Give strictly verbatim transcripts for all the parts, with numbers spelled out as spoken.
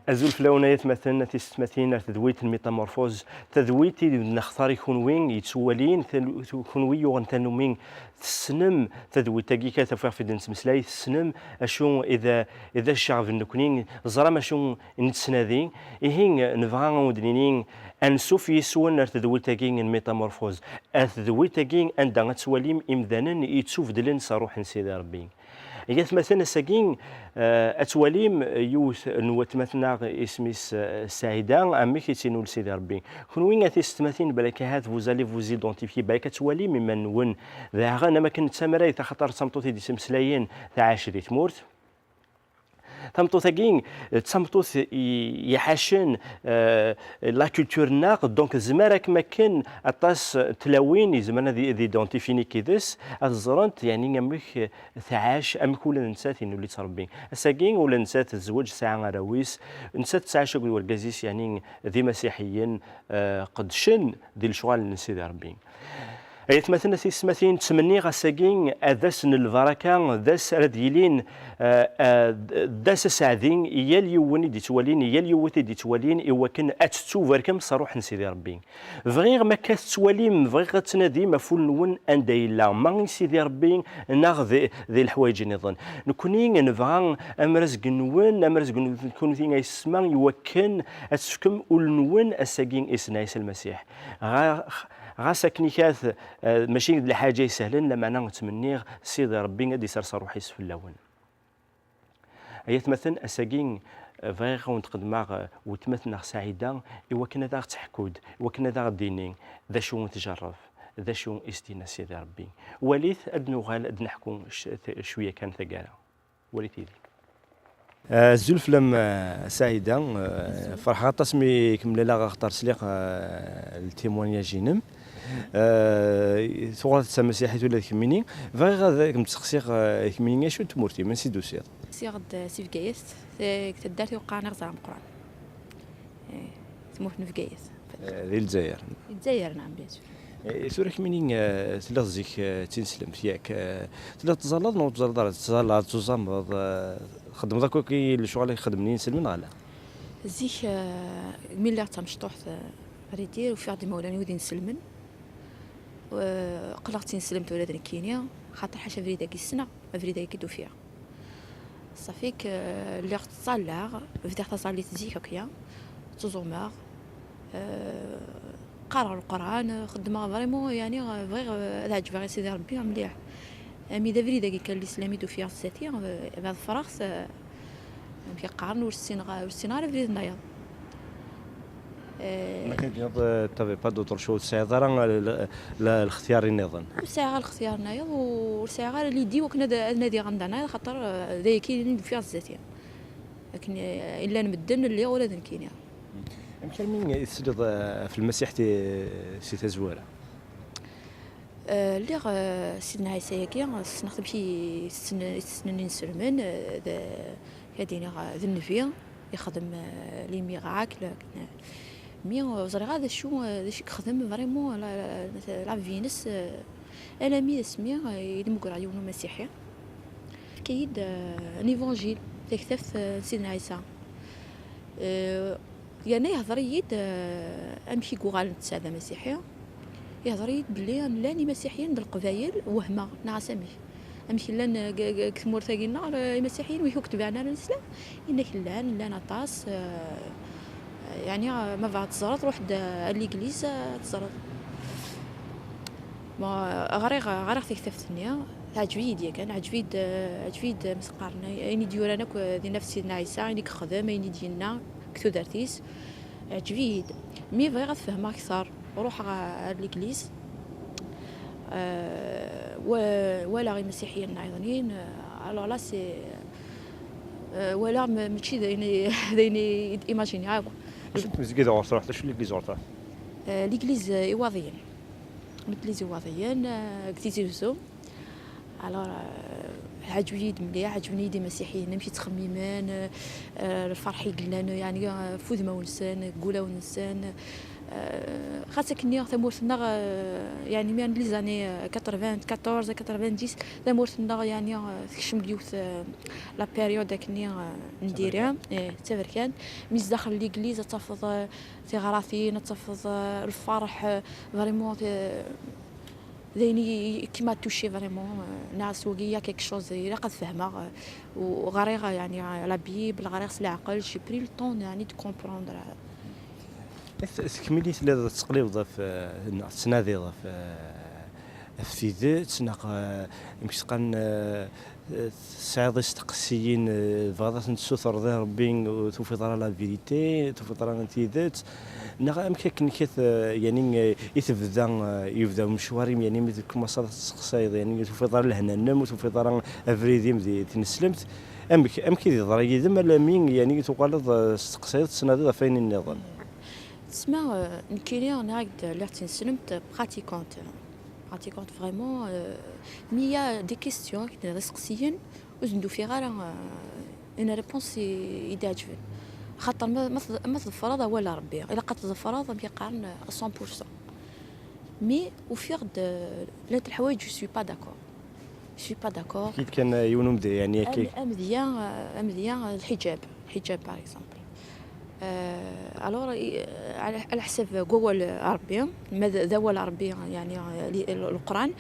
Azul fell-awen ay atmaten, a tisetmatin, ar tedwilt n Métamorphose, tadwilt i d-nextar i kunwi yettwalin, tal-, kunwi yuɣen tanumi tessnem tadwilt-agi, kra tafiɣ fi d-nettmeslay, tessnem acu i d, i d ccaɣeb n nekni, teẓram acu i nettnadi. Ihi, nebɣa ad wen-d-nini ansuf yis-wen ar tedwilt-agi n Métamorphose, ar tedwilt-agi anda ad twalim imdanen yettubedlen s ṛṛuḥ n Sidi Ṛebbi. Ay atmaten, ass-agi, eh, ad twalim yiwet n watmaten-nneɣ, isem-is, eh, Saɛida, amek i tt-inul Sidi Ṛebbi. Kunwi a tisetmatin, balak ahat vous allez vous identifier, balak ad twalim iman-nwen daɣen am akken d tamrayt, axaṭer d tameṭṭut i d-ittmeslayen, tɛac di tmurt. Tameṭṭut-agi d tameṭṭut i, iḥacen, eh, la culture-nneɣ, donc tezmer akken akken aṭas n tlawin izemren ad, ad identifin yid-s, ad ẓrent, yeɛni, amek tɛac, amek ula d nettat inul-itt Ṛebbi. Ass-agi ula d nettat tezweǧ, tesɛa arraw-is, nettat tettɛac akked wergaz-is, yeɛni d imasiḥiyen, eh, qeddcen di lecɣal n Sidi Ṛebbi. Ay atmaten, a tisetmatin, ttmenniɣ ass-agi ad d ass n lbaraka, d ass ara d-yilin, eh, eh, d ass aseɛdi i yal yiwen i d-ittwalin, i yal yiwet i d-ittwalin, i wakken ad tettubarkem s ṛṛuḥ n Sidi Ṛebbi. Bɣiɣ, ma akka tettwalim, bɣiɣ ad tnadim ɣef wul-nwen anda yella, ma i Sidi Ṛebbi neɣ di, di leḥwayeǧ nniḍen. Nekni nebɣa amrazg-nwen, amrazg-nwen kunwi ay ssma, i wakken ad tefkem ul-nwen ass-agi i Sidna Ɛisa Lmasiḥ. Ɣa-, ɣas akken ikat, eh, mačči d lḥaǧa isehlen, lameɛna ttmenniɣ Sidi Ṛebbi ad isers ṛṛuḥ-is fell-awen. Ay atmaten, ass-agi, eh, bɣiɣ ad wen-d-qeddmeɣ, eh, weltma-tneɣ Saɛida, i wakken ad aɣ-teḥku-d, i wakken ad aɣ-d-tini d acu i tjerreb, d acu i s-d-yenna Sidi Ṛebbi. Walit, ad nuɣal ad neḥku c-, t-, cwiya kan taggara. Walit yid-i. Eh, azul fell-am, eh, Saɛida. Eh, ferḥeɣ aṭas mi kem-mlaleɣ, axaṭer sliɣ, eh, le témoignage-inem. Eh, tuɣaleḍ d tamasiḥit ula d kemmini. Bɣiɣ ad kem-steqsiɣ, eh, kemmini, acu n tmurt-im, ansi d-tusiḍ? Usiɣ-d, eh, si Bgayet, deg taddart i qqaren Iɣẓer Ameqqran. Eh, tmurt n Bgayet. Eh, di Lezzayer. Lezzayer, naɛam, bien sûr. Eh, tura kemmini, eh, telliḍ zik, eh, d tineslemt, yak? Eh, telliḍ tẓalleḍ neɣ ur tẓalleḍ ara? Tettẓallaḍ, tuẓameḍ, eh, txeddmeḍ akk, akk lecɣal i xeddmen yinselmen neɣ ala? Zik, eh, mi lliɣ d tamecṭuḥt, eh, à vrai dire, ufiɣ-d imawlan-iw d inselmen. Eh, qqleɣ d tineslemt ula d nekkini, xaṭer ḥaca abrid-agi ssneɣ, abrid-agi d-ufiɣ. Ṣafi-k, eh, lliɣ ttẓallaɣ, bdiɣ taẓallit zik akya, ttẓumeɣ, eh, qqareɣ Leqran, xeddmeɣ vraiment, yeɛni, eh, bɣiɣ, eh, ad ɛeǧbeɣ i Sidi Ṛebbi mliḥ. Ami d abrid-agi kan n lislam i d-ufiɣ zdat-i, eh, ḍefreɣ-t, eh, amek i qqaren, ur ssineɣ, ur ssineɣ ara abrid nnayeḍ. Eh, ma kan tiniḍ, eh, t'avais pas d'autre choix, ur tesɛiḍ ara, eh, l-, l-, lextyar nniḍen. Ur sɛiɣ ara lextyar nnayeḍ, ur sɛiɣ ara l'idée wakken ad, ad nadiɣ anda nnayeḍ, xaṭer, eh, d ayagi i d-ufiɣ zdat-i. Akken, eh, i llan medden, lliɣ ula d nekkini. Amek armi i tesliḍ, eh, ɣef Lmasiḥ ti-, si tazwara? Eh, lliɣ, eh, Sidna Ɛisa-agi, ssneɣ-t amek i ssnen, i ssnen inselmen, eh, d, ad iniɣ, eh, d nnbi, ixdem, eh, les miracles, akken, eh, mi, eh, ẓriɣ d acu, eh, d acu i yexdem vraiment la, la, la vie-ines, eh, alami d asmi, eh, i d-mmugreɣ yiwen umasiḥi. Yefka-yi-d, eh, un évangile, taktabt, eh, n Sidna Ɛisa. Eh, yerna yehder-iyi-d, eh, amek i yuɣal netta d amasiḥi. Yehder-iyi-d belli llan imasiḥiyen d leqbayel, wehmeɣ, nniɣ-as amek? Amek llan, eh, g-, g-, deg tmurt-agi-nneɣ, eh, imasiḥiyen, wid ur tebɛen ara lislam? Yenna-k llan, llan aṭas, eh, yeɛni, eh, ma bɣa teẓreḍ, ruḥ-d, eh, ar l'église, eh, ad teẓreḍ. Ma, ɣriɣ, ɣriɣ taktabt-nni, teɛǧeb-iyi-d yakan, ɛǧeb-iyi-d, ɛǧeb-iyi-d, ma s-qqaren, ayen i d-yuran akk, eh, di nna n Sidna Ɛisa, ayen i yexdem, ayen i d-yenna deg tudert-is, ɛǧeb-iyi-d. Mi bɣiɣ ad fehmeɣ kter, ruḥeɣ ar l'église, eh, wa-, walaɣ imasiḥiyen nniḍen, eh, alors là, c'est, eh, walaɣ ma-, mačči d ayen i, d ayen i d-imaginiɣ akk. Acu n tmezgida ɣur truḥ? D acu n l'église ɣur truḥ? Eh, l'église, eh, Iwaḍiyen. L'église Iwaḍiyen, eh, deg Tizi Uzzu. Alors, eh, ɛeǧben-iyi-d mliḥ, ɛeǧben-iyi-d imasiḥiyen, amek i ttxemmimen, eh, eh, lferḥ i yellan, yeɛni, eh, f udmawen-nsen, deg wulawen-nsen. Xas akkenni tamurt-nneɣ, euh, yeɛni mi les années quatre-vingt-quatorze à quatre-vingt-dix, tamurt-nneɣ yeɛni, euh, tekcem-d yiwet, euh, la période akkenni, euh, n diri, eh, d taberkant. Mi zdaxel n l'église ad tafeḍ, euh, tiɣratin, ad tafeḍ, euh, lferḥ, euh, vraiment, euh, d ayen i, i, qui m'a touché vraiment, euh, nniɣ-as wagi il y a quelque chose, ilaq ad fehmeɣ, euh, u ɣriɣ, euh, yeɛni, euh, la Bible, ɣriɣ s leɛqel, j'ai pris le temps yeɛni de comprendre. Tekmil i telliḍ tettqellibeḍ ɣef, eh, neɣ tettnadiḍ ɣef, eh, ɣef tidet, neɣ, eh, amek s-qqaren, eh, eh, tesɛiḍ isteqsiyen, eh, tebɣiḍ ad ten-tessutreḍ i Ṛebbi, ur tufiḍ ara la vérité, ur tufiḍ ara tidet, neɣ amek akken kat, eh, yani, eh, i tebda, eh, yebda umecwar-im, yani, mi tkumaṣaḍ ad tesseqsayeḍ, yani, ur tufiḍ ara lehna-nnem, ur tufiḍ ara abrid-im di tineslemt, amek, amek i d-yeḍra yid-m alami, yani, tuɣaleḍ, eh, testeqsayeḍ, tettnadiḍ ɣef wayen nniḍen? Tesma, euh, nekkini nniɣ-ak-d lliɣ d tineslemt pratiquante. Pratiquante vraiment, euh, mi y a des questions, d iseqsiyen, ur sen-d-ufiɣ ara, euh, une réponse i, i d-iɛeǧben. Xaṭer ma, ma tḍ-, ma tḍefreḍ awal n Ṛebbi, ilaq ad tḍefreḍ amek i qqaren, euh, à cent pour cent. Mi ufiɣ-d, euh, llant leḥwayeǧ je suis pas d'accord. Je suis pas d'accord. Kid kan, euh, yiwen umde, yani, akka. Am-, amedya, euh, amedya, euh, lḥiǧab. Lḥiǧab, par exemple. Euh, alors, i-, ala, ala ḥsab n wawal n Ṛebbi, ma d, d awal n Ṛebbi, yani, euh, li-, l-, Leqran,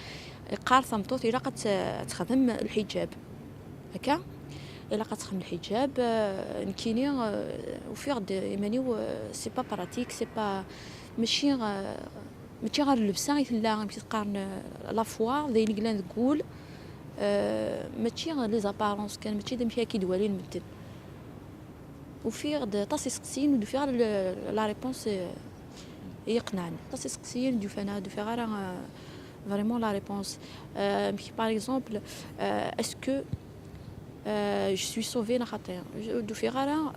yeqqar tameṭṭut ilaq ad t-, ad texdem lḥiǧab. Akka? Ilaq ad texdem lḥiǧab, euh, nekkini, euh, ufiɣ-d iman-iw, euh, c'est pas pratique, c'est pas, mačči, euh, Mačči ɣer llebsa i tella, amek i t-qqaren, euh, la foi, d ayen i yellan deg wul, euh, mačči les apparences kan, mačči d amek akka i d-walin medden. Ufiɣ-d aṭas iseqsiyen, ur d-ufiɣ ara le-, la réponse, euh, i yeqnɛen. Aṭas iseqsiyen ur d-ufan, ur d-ufiɣ ara, euh, vraiment la réponse. Euh, amek, par exemple, euh, est-ce que Euh, je suis sauvée neɣ xaṭi. Ur d-ufiɣ ara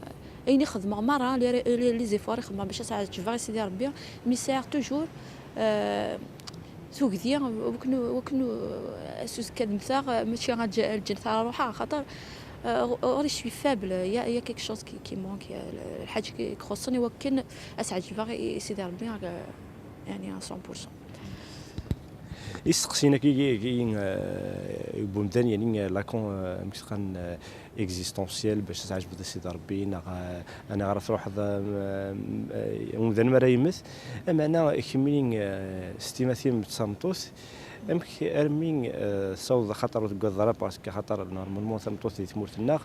ayen i xedmeɣ merra, les, les, les efforts i xedmeɣ bac ad s-ɛeǧbeɣ i Sidi Ṛebbi, mi sɛiɣ toujours, euh, tugdi, wakken, wakken, euh, s uzekka ad mmteɣ, euh, mačči ad ǧ-, ad ǧǧen ara ruḥeɣ, xaṭer, euh, ɣ-, ɣur-i je suis faible, il y a, il y a quelque chose qui, qui manque, il y a l-, lḥaǧa i ixuṣṣen i wakken ad s-ɛeǧbeɣ i, i Sidi Ṛebbi, euh, yani à cent pour cent. Isteqsiyen-agi, agi, eh, n umdan, yani, eh, la con-, eh, amek qqaren, eh, existentiel, bac ad tɛejbeḍ i Sidi Ṛebbi, neɣ, eh, aniɣer ara truḥeḍ, eh, eh, umdan mi ara yemmet. Ameɛna, kemmini, eh, s timatim d tameṭṭut, amek armi, eh, tessawḍeḍ, axaṭer ur teggadeḍ ara, parce que axaṭer, normalement, tameṭṭut di tmurt-nneɣ,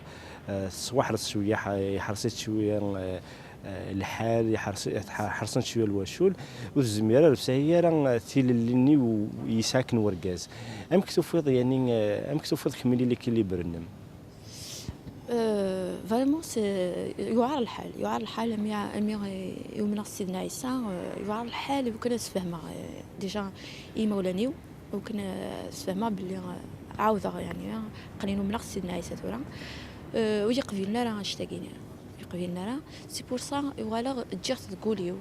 eh, tettwaḥres cwiya, ḥa-, iḥres-itt cwiya, eh, eh, lḥal, iḥers-, ḥa-, ḥersent cwiya lwacul, ur tezmir ara, ur tesɛi ara, eh, tilelli-nni u-, yesɛa akken wergaz. Amek tufiḍ, yani, eh, amek tufiḍ kemmini l'équilibre-nnem? Euh, vraiment, c'est, yuɛer lḥal, yuɛer lḥal, ami, ami, eh, i umneɣ s Sidna Ɛisa, eh, yuɛer lḥal, iwakken ad sfehmeɣ, eh, déjà i imawlan-iw, iwakken, eh, sfehmeɣ belli, eh, ɛawdeɣ, yani, eh, aql-i umneɣ s Sidna Ɛisa tura. Eh, ur yi-qbilen ara annect-agi-nni. Ur yi-qbilen ara. C'est pour ça, uɣaleɣ ǧǧiɣ-t deg wul-iw.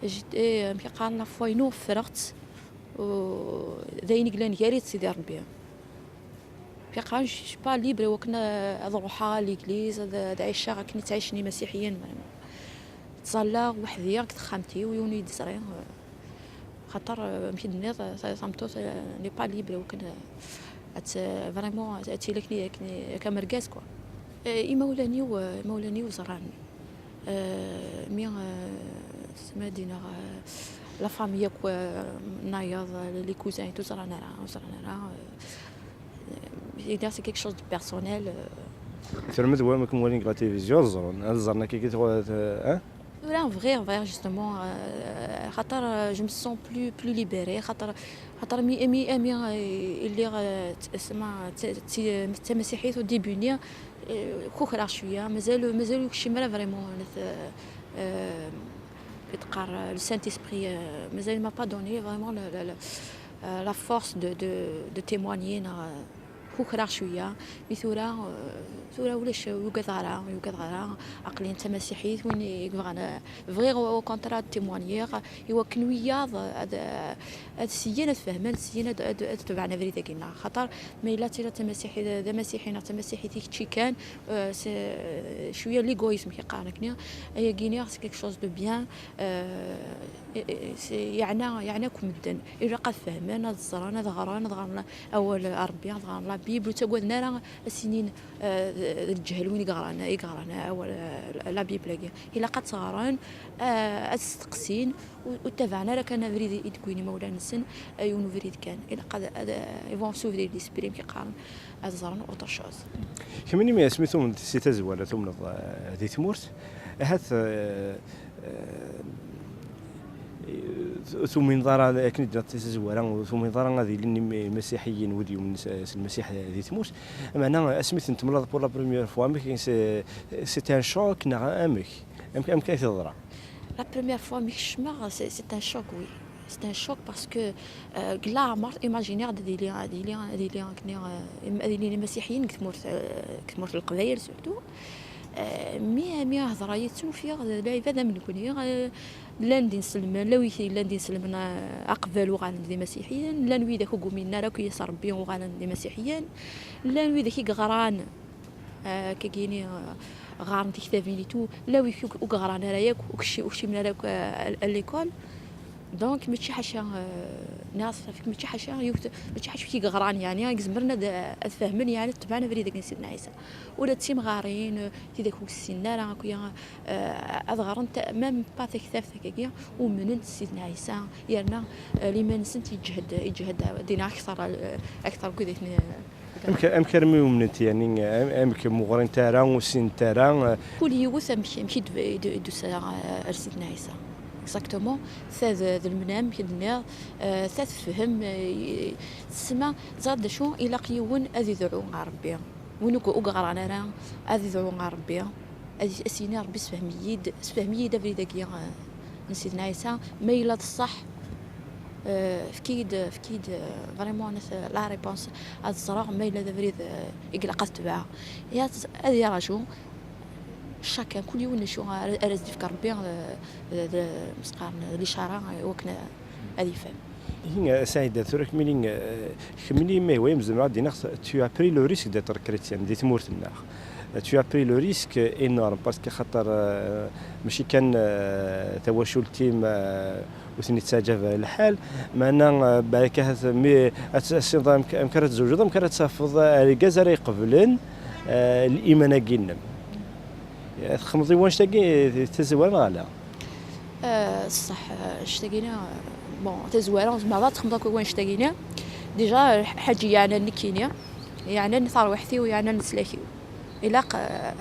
J'étais, eh, amek i qqaren, la foi-inu ffreɣ-tt. U d ayen i yellan gar-i d Sidi Ṛebbi. Amek i qqaren, je suis pas libre iwakken ad ruḥeɣ à l'église, ad, ad ɛiceɣ akken i ttɛicen imasiḥiyen. Ttẓallaɣ weḥd-i deg texxamt-iw, yiwen ur yi-d-yeẓri. Xaṭer, eh, amek i d-tenniḍ, eh, ta-, tameṭṭut, eh, n'est pas libre, iwakken, eh, ad t-, vraiment, ad tili akken, akken, akka am argaz, quoi. Eh, imawlan-iw, eh, imawlan-iw ẓran. Eh, mi, eh, tma d-iniɣ, eh, la famille akk, eh, nnayeḍ, eh, les cousins et tout, ẓran ara, ur ẓran ara, eh, eh, c'est quelque chose de personnel, eh. Tura ma d wama kem-walin deg la télévision, ad ẓren, ad ẓren akka, akka, eh? Tura bɣiɣ, bɣiɣ justement, euh, xaṭer, euh, je me sens plus, plus libérée, xaṭer, xaṭer mi, mi, mi, euh, lliɣ, euh, t-, sma, t-, t-, d tamasiḥit au début-nni, euh, kukreɣ cwiya, mazal, mazal ur kcim ara vraiment, euh, euh, i teqqar, euh, le Saint-Esprit, euh, mazal m'a pas donné vraiment la, la, la, euh, la force de, de, de témoigner, neɣ, euh, Kukreɣ cwiya, mi tura, euh, tura ulac, ur ugadeɣ ara, ur ugadeɣ ara. Aql-i d tamasiḥit, win i yebɣan, euh, bɣiɣ au contraire ad témoigner, i wakken wiyaḍ ad, ad syen ad fehmen, syen ad, ad, ad tebɛen abrid-agi-nneɣ. Xaṭer ma yella tira tamasiḥit, d amasiḥi neɣ tamasiḥit i kečči kan, euh, c'est, euh, cwiya l'égoïsme i qqaren akkenni, ayagi-nni c'est quelque chose de bien, euh, c'est, yeɛna, yeɛna akk medden. Ilaq ad fehmen, ad ẓren, ad ɣren, ad ɣren awal n Ṛebbi, ad ɣren la Bible, ur ttagaden ara ad s-inin, euh, d, d lǧehel win i yeɣran, i yeɣran awal, euh, la Bible-agi. Ilaq ad tt-ɣren, euh, ad steqsin, ur, ur ttabaɛen ara kan abrid i d-wwin imawlan-nsen, euh, yiwen ubrid kan. Ilaq ad, ad, ils vont s'ouvrir l'esprit, amek i qqaren, ad ẓren autre chose. Kemmini, mi asmi tumneḍ si tazwara, tumneḍ, euh, di tmurt, ahat, euh, euh, ur tumineḍ ara, akken i d-nniḍ si tazwara, ur tumineḍ ara ad ilin im-, imasiḥiyen, wid yumnen s, s Lmasiḥ di tmurt. Meɛna, asmi ten-temlaḍ pour la première fois, amek, c'est, c'est un choc, neɣ amek? Amek, amek ay teḍra? La première fois mi kecmeɣ, c'est, c'est un choc, oui. C'est un choc parce que, euh, deg leɛmer imaginiɣ-d ad ili, ad ili, ad ili, ad ili, euh, ad ilin imasiḥiyen deg tmurt, euh, deg tmurt n Leqbayel surtout. Euh, mi, mi hedreɣ yid-sen, ufiɣ d lɛibad am nekni, euh, llan d inselmen, llan wid yellan d inselmen, euh, aqbal uɣalen d imasiḥiyen, llan widak ur guminen ara akk yes Ṛebbi uɣalen d imasiḥiyen, llan widak i yeɣran, euh, akkagini, euh, ɣaren tiktabin et tout, llan wid ur, ur yeɣran ara yakk, ur kci-, ur kcimen ara yakk, euh, à l'école. Donc, mačči ḥaca, euh, nniɣ-as, mačči ḥaca yiwet, mačči ḥaca wid i yeɣran, yeɛni, i izemren ad, ad fehmen, yeɛni, ad tebɛen abrid-agi n Sidna Ɛisa. Ula d timɣarin, euh, tidak ur ssinen ara akk, euh, ad ɣrent, même pas taktabt akkagi, umnen s Sidna Ɛisa, yerna, euh, liman-nsent yeǧhed, yeǧhed dinna akteṛ, euh, akteṛ n widak n, Amek, amek armi umnent, yeɛni, am-, amek ur ɣrint ara, ur ssinent ara? Kul yiwet amek, amek i d-, i d-, i d-tusa, eh, ar Sidna Ɛisa. Exactement. Ta d, d lemnam, amek i d-nniɣ, eh, ta tefhem, eh, tesma, teẓra d acu, ilaq yiwen ad idɛu ɣer Ṛebbi. Win ur, ur yeɣran ara, ad idɛu ɣer Ṛebbi. Ad, ad s-yini Ṛebbi, sefhem-iyi-d, sefhem-iyi-d abrid-agi, eh, n Sidna Ɛisa, ma yella d ṣṣeḥ, eh, efk-iyi-d, efk-iyi-d, eh, vraiment, eh, la réponse, ad ẓreɣ ma yella d abrid, eh, i ilaq ad tebɛeɣ. Ya, ad, ad iraju, chacun, kul yiwen acu ara, ara s-d-ifk Ṛebbi, eh, d, d, mesqaren, d licara, eh, i wakken ad yefhem. Ihi, a Saɛida, tura kemmini, eh, kemmini, ma ihwa-yam, zemreɣ ad d-iniɣ, tu as pris le risque d'être chrétienne di tmurt-nneɣ. Tu as pris le risque énorme, parce que xaṭer, eh, mačči kan, eh, tawacult-im, eh, ur ten-yettaǧab ara lḥal, meɛna, eh, balak ahat mi ad t-, ad tessineḍ amek, amek ara tzewǧeḍ, amek ara tafeḍ argaz ara iqeblen, eh, liman-agi-nnem. Txedmeḍ i wanect-agi, eh, tazwara neɣ ala? Eh, ṣṣeḥ, eh, annect-agi-nni, eh, bon, tazwara, tzemreḍ ad txedmeḍ akk i wanect-agi-nni. Déjà, eh, ḥaǧi yeɛnan nekkini, yeɛnan tarwiḥt-iw, yeɛnan leslak-iw. Ilaq, eh,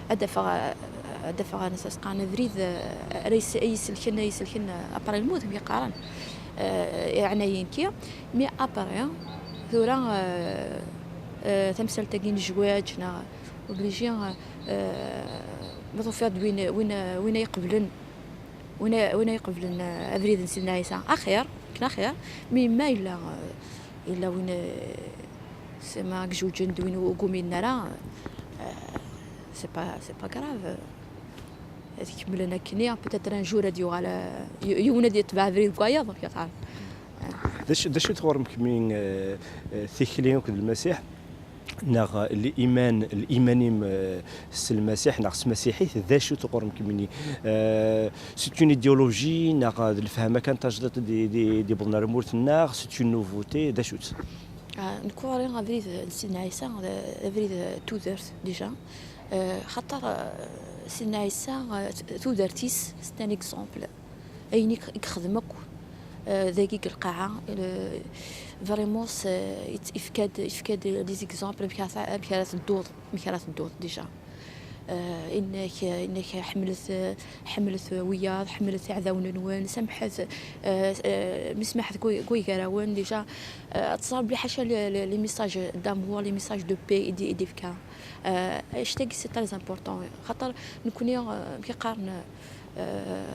ad afeɣ, eh, ad afeɣ, ansa s-qqaren, abrid, eh, ara yes-, ay iselken, ay iselken, eh, après lmut, mi qqaren. Eh, yeɛna-yi nekki. Mais après, tura, eh, eh, tamsalt-agi n zzwaǧ, neɣ obligé, eh, ma tufiḍ-d win, win, win ay iqeblen, win ay, win ay iqeblen, eh, abrid n Sidna Ɛisa, axir, akken axir. Mais ma yella, eh, yella win, eh, s-, ma zewǧen d win ur guminen ara, eh, c'est pas, c'est pas grave. Ad kemmlen akkenni, peut-être un jour ad yuɣal, eh, y-, yiwen ad yetbeɛ abrid deg wayeḍ, amek yeqqar. D acu, d acu-t ɣur-m kemmi, eh, eh, tikli akked Lmasiḥ? Neɣ liman, liman-im, eh, s Lmasiḥ neɣ s tmasiḥit, d acu-t ɣur-m kemmini? Eh, c'est une idéologie neɣ d lefhama kan tajdiṭ i d-, i d-, i d-iwwḍen ar tmurt-nneɣ, c'est une nouveauté, d acu-tt? Ah, nekk ɣur-i abrid n Sidna Ɛisa, d abrid n tudert, déjà. Eh, xaṭer, eh, Sidna Ɛisa, eh, t-, tudert-is, c'est un exemple. Ayen i k-, i yexdem akk, eh, dagi deg lqaɛa, eh, vraiment, s-, yet-, yefka-d, yefka-d les exemples, amek ara, amek ara tedduḍ, amek ara tedduḍ déjà. Eh, inna-k, inna-k ḥemmlet, ḥemmlet wiyaḍ, ḥemmlet iɛdawen-nwen, samḥet, eh, eh, mi smaḥet deg way-, deg waygar-awen, déjà, eh, ad teẓrem belli ḥaca les, les, les messages d'amour, les messages de paix i d-, i d-ifka. Eh, annect-agi, c'est très important. Xaṭer nekni, eh, amek i qqaren, Euh,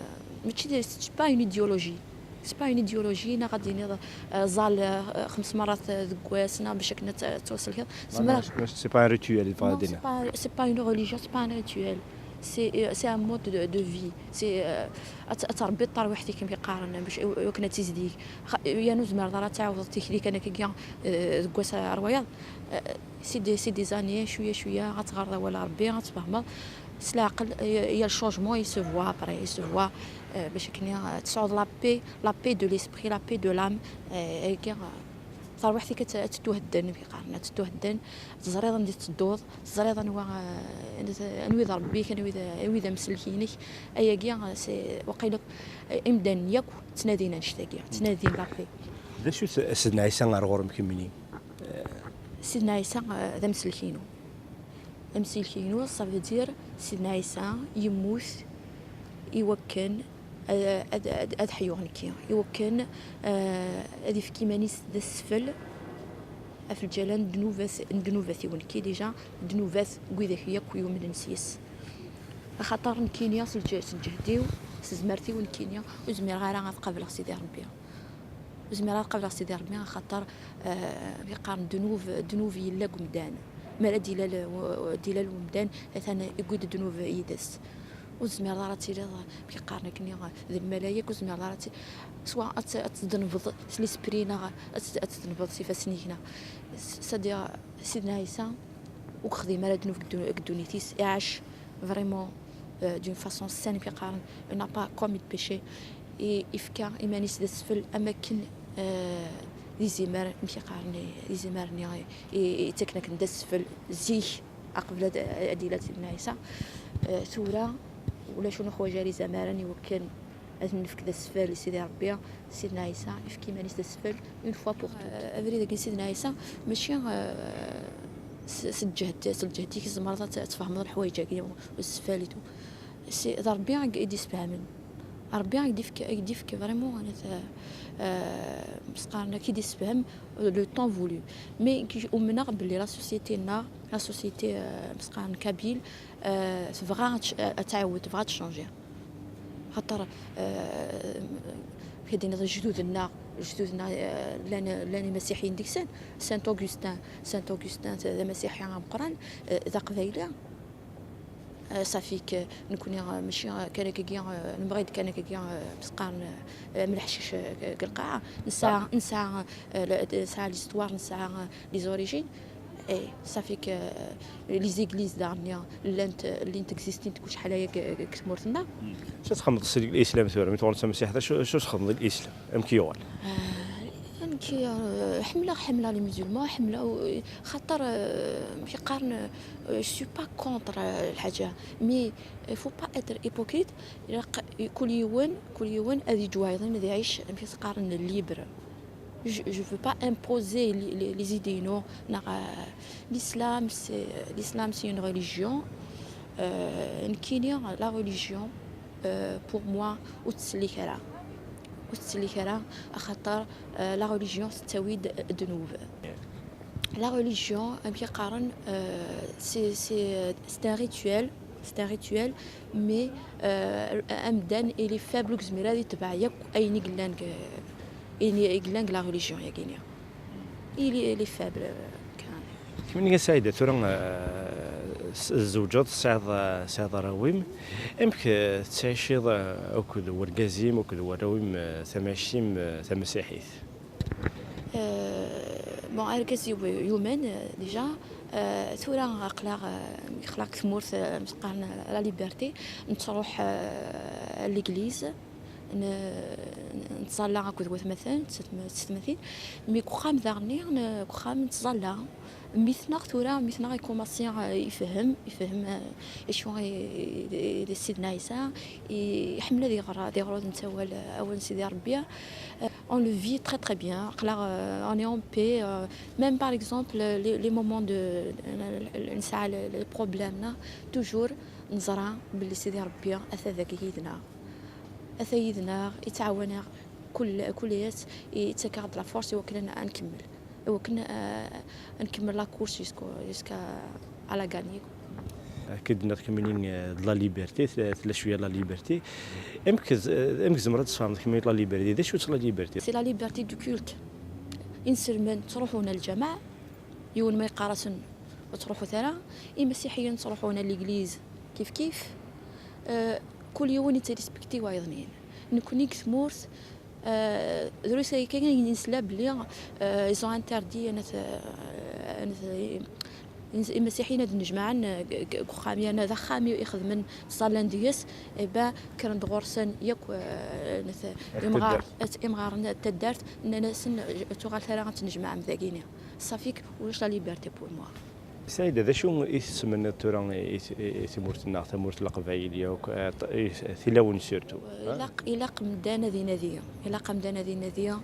mačči d, c'est pas une idéologie. C'est pas une idéologie, neɣ ad d-tiniḍ, euh, ẓẓal, euh, xems merrat, euh, deg wass, neɣ bac akken ad t-, ad twasselkiḍ. C'est pas un rituel, il va dire. C'est pas une religion, c'est pas un rituel. C'est, euh, c'est un mode de, de vie. C'est, euh, ad, ad tṛebbiḍ tarwiḥt-ik, mi qqaren, bac akken ad tizdig. Yernu tzemreḍ ara ad tɛawdeḍ tikli kan akka, euh, deg wass ar wayeḍ. Euh, c'est des, c'est des années, cwiya cwiya, ad teɣreḍ awal Ṛebbi, ad tfehmeḍ. S leɛqel, il y a le changement, il se voit après, il se voit, euh, bac akken, euh, tesɛuḍ la paix, la paix de l'esprit, la paix de l'âme, euh, tarwiḥt-ik ad tettuhedden, mi qqaren, ad tettuhedden, teẓriḍ anda tettedduḍ, teẓriḍ anwa, eh, anwi d Ṛebbi-k, anwi d amsellek-inek. Ayagi, eh, waqila, eh, imdanen yakk ttnadin annect-agi, ttnadin la paix. D acu-t Sidna Ɛisa ar ɣur-m kemmini? Sidna Ɛisa, eh, d amsellek-inu. Amsellek-inu, ça veut dire Sidna Ɛisa yemmut i wakken ad, ad, ad, ad ḥyuɣ nekki, i wakken, eh, ad ifk iman-is d asfel ɣef lǧala n ddnubat, n ddnubat-iw nekki, déjà ddnubat n widak yakk yumnen s-yes. Axaṭer nekkini s lǧ-, s lǧehd-iw, s tezmert-iw nekkini, ur zmireɣ ara ad qableɣ Sidi Ṛebbi. Ur zmireɣ ad qableɣ Sidi Ṛebbi, axaṭer, eh, mi qqaren ddnub, ddnub yella deg umdan. Mi ara d-ilal, d-ilal umdan, atan yewwi-d ddnub yid-s. Ur tezmireḍ ara ad tiliḍ, mi qqaren akken, d lmalayek, ur tezmireḍ ara ad ti-, soit ad t-, ad tednbeḍ s l'esprit, neɣ ad t-, ad tednbeḍ s ifassen-ik, neɣ s-, c'est-à-dire, Sidna Ɛisa ur yexdim ara ddnub deg ddu-, deg ddunit-is, iɛac vraiment, euh, d'une façon saine, mi qqaren, il n'a pas commis de péché. I, ifka iman-is d asfel am akken, euh, d izimer, amek i qqaren, d izimer-nni i, i, i yettaken akken d asfel zik, aqbel ad, ad d-ilal Sidna Ɛisa. Euh, tura, ulac ur nuḥwaǧ ara izamaren i wakken ad nefk d asfel i Sidi Ṛebbi. Sidna Ɛisa ifka iman-is d asfel une fois pour toutes. Euh, abrid-agi n Sidna Ɛisa mačči, euh, s, s lǧehd, s lǧehd-ik tzemreḍ ad t-, ad tfehmeḍ leḥwayeǧ-agi, asfel et tout. C'est, d Ṛebbi i d-, i d-isefhamen. Ṛebbi i d-ifk, i d-ifk vraiment, anat, euh, s qqaren, i d-isefhem le temps voulu. Mais ki-, umneɣ belli la société-nneɣ, la société, euh, s qqaren kabyle, euh, tebɣa ad t-, ad tɛawed, tebɣa ad tchangi. Xaṭer, euh, ad d-tiniḍ lejdud-nneɣ, lejdud-nneɣ, euh, llan, llan imasiḥiyen deg-sen. Saint Augustin, Saint Augustin d amasiḥi ameqqran, euh, d aqbayli. Euh, ça fait que nekkni, euh, mačči, euh, kan akkagi, euh, nemɣi-d kan akkagi, euh, s qqaren, euh, am leḥcic, euh, deg lqaɛa. Nesɛa, nesɛa, euh, la, nesɛa l'histoire, nesɛa, euh, les origines. Et ça fait que, euh, les églises daɣen llant, llant existint deg wacḥal aya deg, deg tmurt-nneɣ. Acu txedmeḍ s l'islam tura? Mi tuɣaleḍ d tamasiḥit, acu, acu txedmeḍ i l'islam? Amek yuɣal? Euh, nekk, euh, ḥemmleɣ, ḥemmleɣ les musulmans, ḥemmleɣ, euh, xaṭer, euh, amek i qqaren, euh, je suis pas contre, euh, lḥaǧa, mais il faut pas être hypocrite. Ilaq kul yiwen, kul yiwen ad yeǧǧ wayeḍ-in ad iɛic, amek i s-qqaren, libre. Je, je veux pas imposer les, les, les idées, non. Neɣ, euh, l'islam, c'est, l'islam, c'est une religion. Euh, nekkini, la religion, euh, pour moi, ur tettsellik ara. Ur tettsellik ara, axaṭer, euh, la religion tettawi-d ddnub. La religion, amek i qqaren, euh, c'est, c'est, c'est un rituel, c'est un rituel, mais, euh, amdan, il est faible, ur yezmir ad itbeɛ yakk ayen i yellan deg, ayen i yellan deg la religion-yagi-ni. Il est, il est faible, euh, kan. Kemmini a Saɛida, tura, euh, s-, tzewǧeḍ, tesɛiḍ, euh, tesɛiḍ arraw-im. Amek, euh, tettɛiciḍ, euh, akked wergaz-im, akked warraw-im, euh, tamɛict-im, euh, tamasiḥit? Euh, bon, argaz-iw yumen, euh, déjà. Euh, tura aql-aɣ, euh, aql-aɣ deg tmurt, euh, amek qqaren, euh, la liberté. Nettruḥ, euh, à l'église, n-, nettẓalla akked watmaten, s tetma-, s tetmatin. Mais deg uxxam daɣen, n-, deg uxxam nettẓalla. Mmi-tneɣ tura, mmi-tneɣ ikumasi, euh, ifehhem, ifehhem, euh, acu i, i, i d Sidna Ɛisa, i, iḥemmel ad iɣer, ad iɣer udem n wawal, euh, awal n Sidi Ṛebbi. Euh, on le vit très, très bien. Aql-aɣ, euh, on est en paix. Euh, même par exemple, les, les moments de, euh, nesɛa les, les problèmes, toujours neẓra belli Sidi Ṛebbi ata dagi yid-neɣ. Ata yid-neɣ, yettɛawan-aɣ kul, kul ass, yettak-aɣ-d la force i wakken ad, ad nkemmel. I wakken, euh, ad nkemmel la course jusqu'au, jusqu'à, à la gagner. Akka d-tenniḍ kemmini, eh, d la liberté, tella cwiya la liberté. Amek z-, eh, amek tzemreḍ ad tesfehmeḍ kemmini la liberté? D acu-tt la liberté? C'est la liberté du culte. Inselmen ttruḥun ar lǧameɛ, yiwen ma yeqqar-asen ur ttruḥut ara, imasiḥiyen ttruḥun ar l'église kif kif. Eh, kul yiwen yettrespekti wayeḍnin. Nekni deg tmurt, eh, drus ay kan i nesla belli, eh, ils ont interdit anat, eh, anat, eh, imasiḥiyen ad nnejmaɛen, eh, deg, deg uxxam, yerna d axxam i ixedmen, ttẓallan deg-s, eh ben, kkren-d ɣur-sen yakk, eh, anat, imɣar-, imɣaren n taddart, nnan-asen, eh, ur tuɣal ara ad tnejmaɛem dagini. Ṣafik, ulac la liberté pour moi. Saɛida, d acu i tettmenniḍ tura i, i, i tmurt-nneɣ, tamurt n Leqbayel yakk, eh, t-, i, tilawin surtout? Ilaq, ilaq medden ad inadi, ilaq amdan ad inadi, u,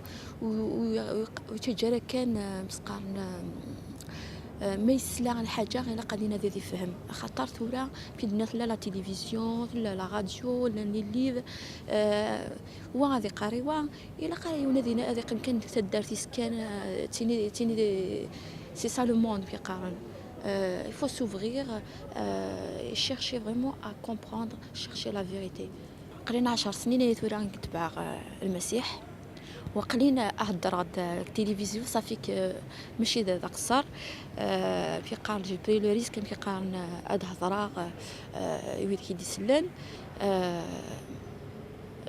u, u, u ttaǧǧa ara kan, eh, mesqaren, eh, eh, ma yesla lḥaǧa, ilaq ad inadi ad ifhem. Axaṭer tura, fi d-nniɣ, tella la télévision, tella la radio, llan les livres, eh, wa ad iqqar i wa, ilaq ara yiwen ad ina-, ad iqqim kan deg taddart-is kan, eh, tini, tini, c'est ça le monde, mi qqaren. Euh, il faut s'ouvrir, euh, et chercher vraiment à comprendre, chercher la vérité. Aql-in ɛecṛ snin ay tura i tebɛeɣ, euh, Lmasiḥ. Waqil, euh, heddreɣ-d, euh, deg tilivizyu, ṣafi k-, euh, mačči d, d aqeṣṣer. Euh, mi qqaren, j'ai pris le risque, mi qqaren, euh, ad hedreɣ, euh, euh, i wid i d-isellen. Euh,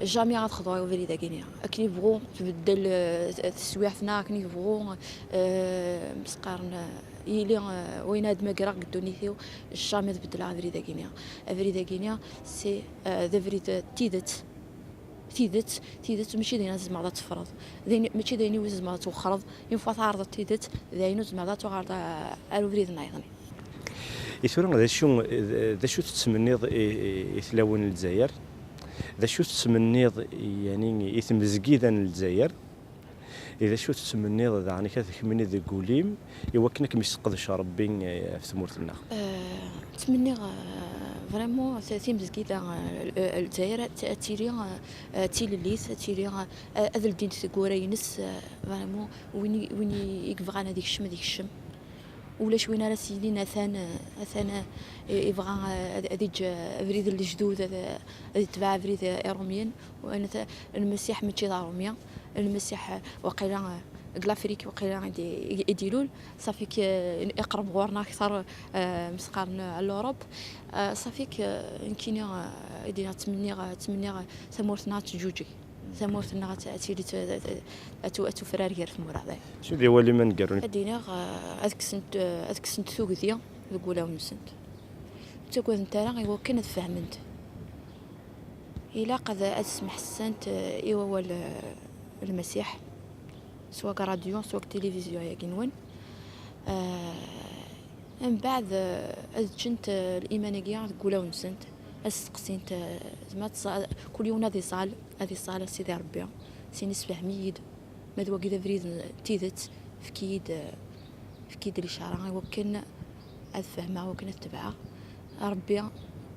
Jamais ad xḍuɣ i ubrid-agi-nni. Akken yebɣu tbeddel, eh, teswiɛt-nneɣ, akken yebɣu, eh, mesqaren, eh, yili, eh, wayen ad d-mmagreɣ deg ddunit-iw, jamais ad beddleɣ abrid-agi-nni. Abrid-agi-nni, c'est, eh, d abrid, eh, n tidet. Tidet, tidet, mačči d ayen tzemreḍ ad teffreḍ. D ayen, mačči d ayen iwumi tzemreḍ ad twexxreḍ. Une fois tɛerḍeḍ tidet, d ayen ur tzemreḍ ad tuɣaleḍ, eh, ar ubrid-nniḍen. I tura, d acu, d acu tettmenniḍ i, i, i tlawin n Lezzayer? D acu tettmenniḍ, yani, i tmezgida n Lezzayer? I d acu tettmenniḍ daɣen ad tkemmleḍ deg wul-im i wakken ad kem-yesseqdec Ṛebbi, eh, ɣef tmurt-nneɣ? Eh, ttmenniɣ, eh, vraiment, t-, timezgida, eh, n Lezzayer ad, ad tili, eh, d tilellit, ad tili, eh, ad ldint tgura-ines, eh, vraiment, win i, win i, i yebɣan ad ikcem, ad ikcem. Ulac win ara s-yinin atan, atan, eh, yebɣa, eh, ad, ad yeǧǧ, eh, abrid n lejdud, ad, ad yetbeɛ abrid, eh, Iṛumyen. U anat-, Lmasiḥ mačči d Aṛumi. Lmasiḥ, eh, waqila, eh, deg Lafrik, waqila i d-, i d-, i d-ilul. Ṣafi k-, eh, iqreb ɣur-neɣ akteṛ, eh, mesqaren, eh, n l'Europe. Eh, ṣafi k-, eh, nekkini, eh, i d-iniɣ ttmenniɣ, eh, ttmenniɣ, eh, tamurt-nneɣ ad teǧǧuǧeg. Tamurt-nneɣ ad, ad tili t-, ad, ad, ad tu-, ad tufrar gar tmura. Acu d awal-im aneggaru? Ad d-iniɣ, eh, ad kksent, eh, ad kksent tugdi deg wulawen-nsent. Ur ttagadent ara i wakken ad fehment. Ilaq ad, ad smeḥsent, eh, i wawal, eh, Lmasiḥ, swa deg ṛadyu, swa deg tilivizyu-agi-nwen. Eh, Mbeɛd, eh, ad ǧǧent, eh, liman-agi deg wulawen-nsent, ad steqsint, eh, zma tẓa-, kul yiwen ad iẓal, ad iẓal a Sidi Ṛebbi, sin isfehm-iyi-d, ma d wagi d abrid n tidet, efk-iyi-d, eh, efk-iyi-d licara i wakken ad fehmeɣ, i wakken ad tebɛeɣ. Ṛebbi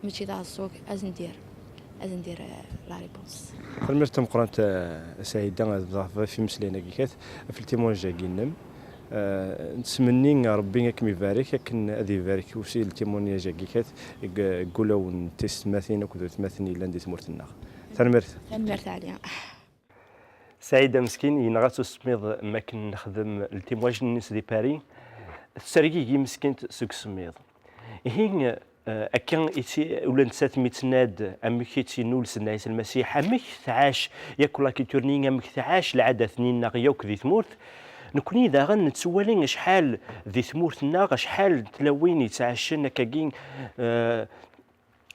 mačči d aɛeṣṣug, ad s-ndir, ad s-ndir, eh, la réponse. Tanemmirt tameqqrant, eh, Saɛida, ɣef imeslayen-agi kat, ɣef ltimwaj-agi-nnem. Eh, nettmenni Ṛebbi ad kem-ibarek, akken ad ibarek usi le témoignage-agi kat deg, deg wulawen n tiyessetmatin akked watmaten yellan di tmurt-nneɣ. Tanemmirt. Tanemmirt, Ɛli. Saɛida Meskin, yenɣa-tt usemmiḍ mi akken nexdem le témoignage-nnes di Paris. Tettergigi meskint seg usemmiḍ. Ihi, Eh, akka i tt-, ula nettat mi tenna-d amek i tt-yennul Sidna Ɛisa Lmasiḥ, amek tɛac yakk la culture-nni, amek tɛac lɛadat-nni-nneɣ yakk di tmurt. Nekni daɣen nettwali acḥal di tmurt-nneɣ, acḥal n tlawin yettɛacen akkagi, eh,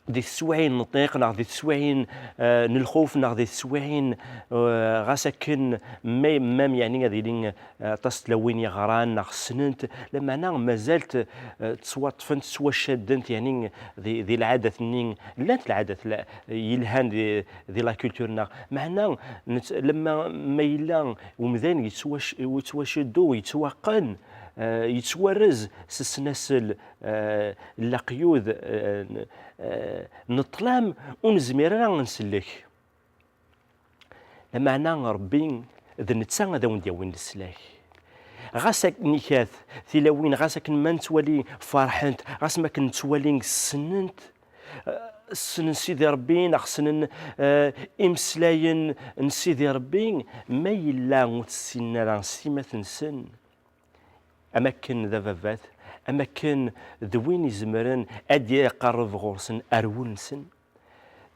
di teswiɛin n ṭṭiq, neɣ di teswiɛin, eh, n lxuf, neɣ di teswiɛin, eh, ɣas akken, même, même, yeɛni ad yili aṭas n tlawin yeɣran neɣ ssnent, lameɛna mazal-t, eh, ttwaṭṭfent, ttwacaddent, yeɛni di, di lɛadat-nni, llant lɛadat la, yelhan di, di la culture-nneɣ. Meɛna nett-, lemma ma yella umdan yettwac-, yettwacuddu, yettwaqqen, eh, yettwarez s ssnasel, eh, n leqyud, eh, n, eh, n ṭṭlam, ur nezmir ara ad nsellek. Lameɛna Ṛebbi d netta ad awen-d-yawin leslak. Ɣas akken ikat tilawin, ɣas akken ma nettwali ferḥent, ɣas ma akken nettwali ssnent, eh, ssnen Sidi Ṛebbi, neɣ ssnen, eh, imeslayen n Sidi Ṛebbi, ma yella ur tt-ssinen ara s timat-nsen, am akken d ababat, am akken d win izemren ad d-iqerreb ɣur-sen ar wul-nsen.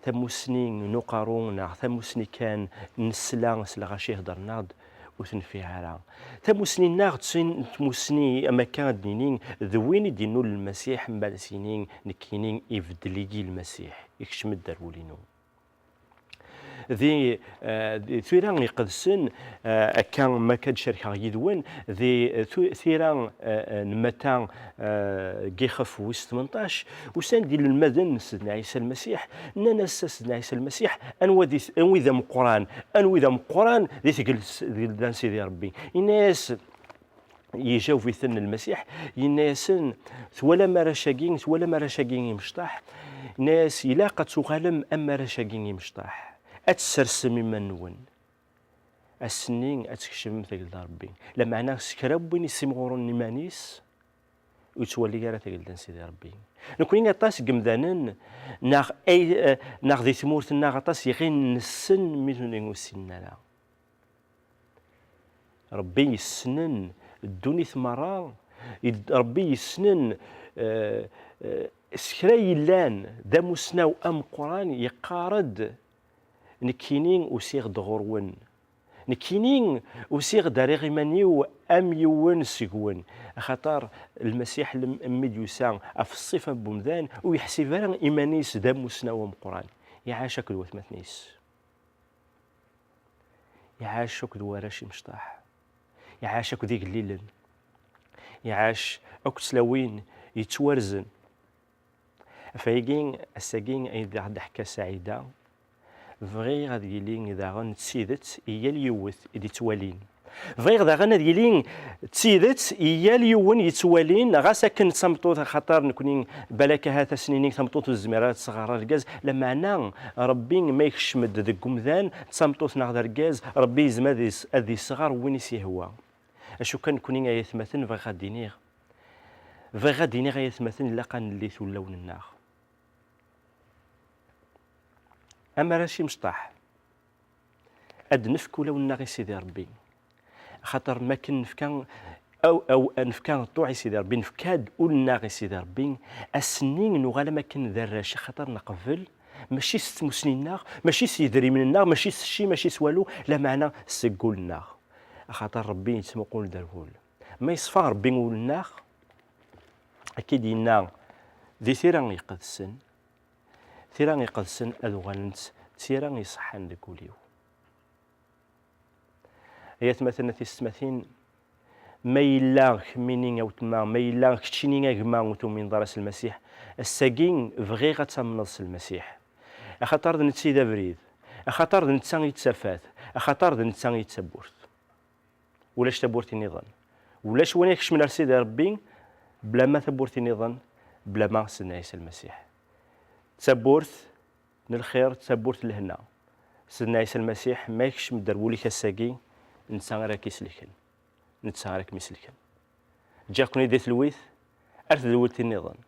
Tamusni n uqerru neɣ tamusni kan n sla s lɣaci heddren-aɣ-d, ur tenfiɛ ara. Tamusni-nneɣ d tin n tmusni, am akka ad d-nini, d win i d-inul Lmasiḥ, mbeɛd ad s-yini, nekkini ibeddel-iyi Lmasiḥ, ikcem-d ar wul-inu. Di, eh, di tira iqedsen, eh, akka ma akka d-cerkeɣ yid-wen, di, eh, tu-, tira, eh, eh, n Mata, eh, deg ixef wis tmenṭac, usan-d inelmaden n Sidna Ɛisa Lmasiḥ, nnan-as a Sidna Ɛisa Lmasiḥ, anwa di, anwi d ameqqran, anwi d ameqqran di tgel-, di tgelda n Sidi Ṛebbi? Yenna-yas, Yejaweb-iten Lmasiḥ, yenna-yasen, twalam arrac-agi, twalam arrac-agi imecṭaḥ? Yenna-yas, ilaq ad tuɣalem am arrac-agi imecṭaḥ, ad tsersem iman-nwen. Ass-nni ad tkecmem tagelda n Ṛebbi. Lameɛna s kra n win issimɣuren iman-is, ur yettwali ara tagelda n Sidi Ṛebbi. Nekni aṭas n yemdanen, neɣ ay-, eh, neɣ di tmurt-nneɣ aṭas iɣin nessen mi ur ssinen ara. Ṛebbi yessnen ddunit merra, i-, Ṛebbi yessnen, eh, eh, s kra yellan d amusnaw ameqqran, yeqqar-d, nekkini usiɣ-d ɣur-wen. Nekkini usiɣ-d rriɣ iman-iw am yiwen seg-wen, axaṭer Lmasiḥ lem-, mi d-yusa ɣef ṣṣifa n wemdan, ur yeḥsib ara iman-is d amusnaw ameqqran. Iɛac akked watmaten-is. Iɛac akked warrac imecṭaḥ. Iɛac akked igellilen. Iɛac akked tlawin yettwarzen. Ɣef wayagi, ass-agi ay d aɣ-d-teḥka Saɛida, bɣiɣ ad yili daɣen d tidet i yal yiwet i d-ittwalin. Bɣiɣ daɣen ad yili d tidet i yal yiwen yettwalin, ɣas akken d tameṭṭut, axaṭer nekni balak ahat ad s-nini tameṭṭut ur tezmir ara ad tesɣer argaz, lameɛna Ṛebbi ma yekcem-d deg umdan, d tameṭṭut neɣ d argaz, Ṛebbi yezmer ad is-, ad isɣer win i s-yehwa. Acu kan nekni ay atmaten bɣiɣ ad d-iniɣ, bɣiɣ ad d-iniɣ ay atmaten ilaq ad nelli ulawen-nneɣ. Am arrac imecṭaḥ, ad nefk ulawen-nneɣ i Sidi Ṛebbi. Axaṭer mi akken nefka, aw, aw, nefka ṭṭuɛ i Sidi Ṛebbi, nefka-d ul-nneɣ i Sidi Ṛebbi, ass-nni nuɣal am akken d arrac, axaṭer neqbel, mačči s tmusni-nneɣ, mačči s yedrimen-nneɣ, mačči s cci, mačči s walu, lameɛna seg wul-nneɣ. Axaṭer Ṛebbi yettmuqul-d ar wul. Ma yeṣfa Ṛebbi ul-nneɣ, akka i d-yenna di tira iqedsen, tira iqedsen ad uɣalent d tira iṣeḥḥan deg wul-iw. Ay atmaten, a tisetmatin, ma yella kemmini a weltma, ma yella keččini a gma ur tumineḍ ara s Lmasiḥ, ass-agi bɣiɣ ad tamneḍ s Lmasiḥ. Axaṭer d netta i d abrid, axaṭer d netta i d tafat, axaṭer d netta i d tawwurt. Ulac tawwurt nniḍen. Ulac win ikecmen ar Sidi Ṛebbi blama tawwurt nniḍen, blama Sidna Ɛisa Lmasiḥ. D tawwurt n lxir, d tawwurt n lehna. Sidna Ɛisa Lmasiḥ, ma ikcem-d ar wul-ik ass-agi, netta ara k-iselken. Netta ara kem-iselken. Ǧǧiɣ-ken-id di telwit, ar tedwilt nniḍen.